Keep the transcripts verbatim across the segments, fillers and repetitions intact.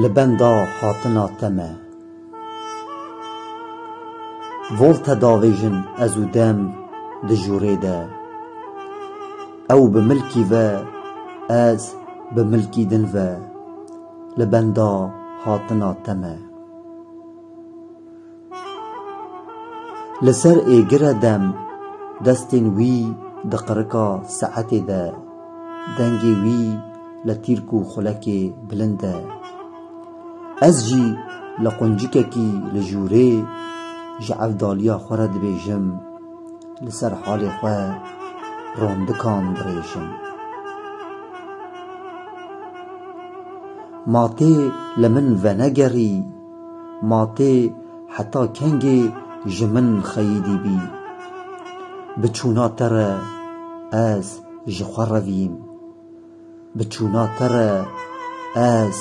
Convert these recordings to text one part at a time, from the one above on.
Li benda hatina te me. Volte davêjin ez û dem di jûrê de. Ew bi milkî ve, ez bi milkî din ve. Li benda hatina te me. Li ser êgire dem, destên wî di qirika saetê de, dengê wî li tîrk û xulekê bilind e. Ez jî li quncikekî li jûrê ji evdaliya xwe re dibêjim, li ser halê xwe rondikan dirêjim. Ma tê li min venegerî, ma tê heta kengê ji min xeyidî bî? Bi çûna te re ez ji xwe revîm. Bi çûna te re ez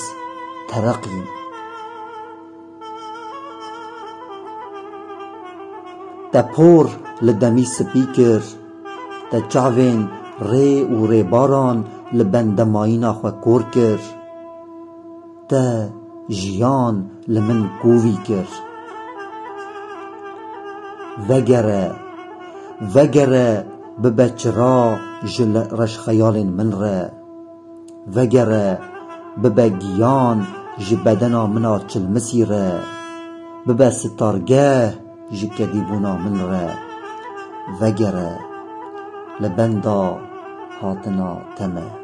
tereqîm. Te por li demî spî kir, te çavên rê û rêbaran li bendemayîna xwe kor kir. Te jiyan li min kovî kir. Vegere, vegere, bibe çira ji le-, reşxeyalên min re. Vegere, bibe giyan ji bedena min a çilmisî re. Bibe sitargeh ji kedîbûna min re. Vegere, li benda hatina te me.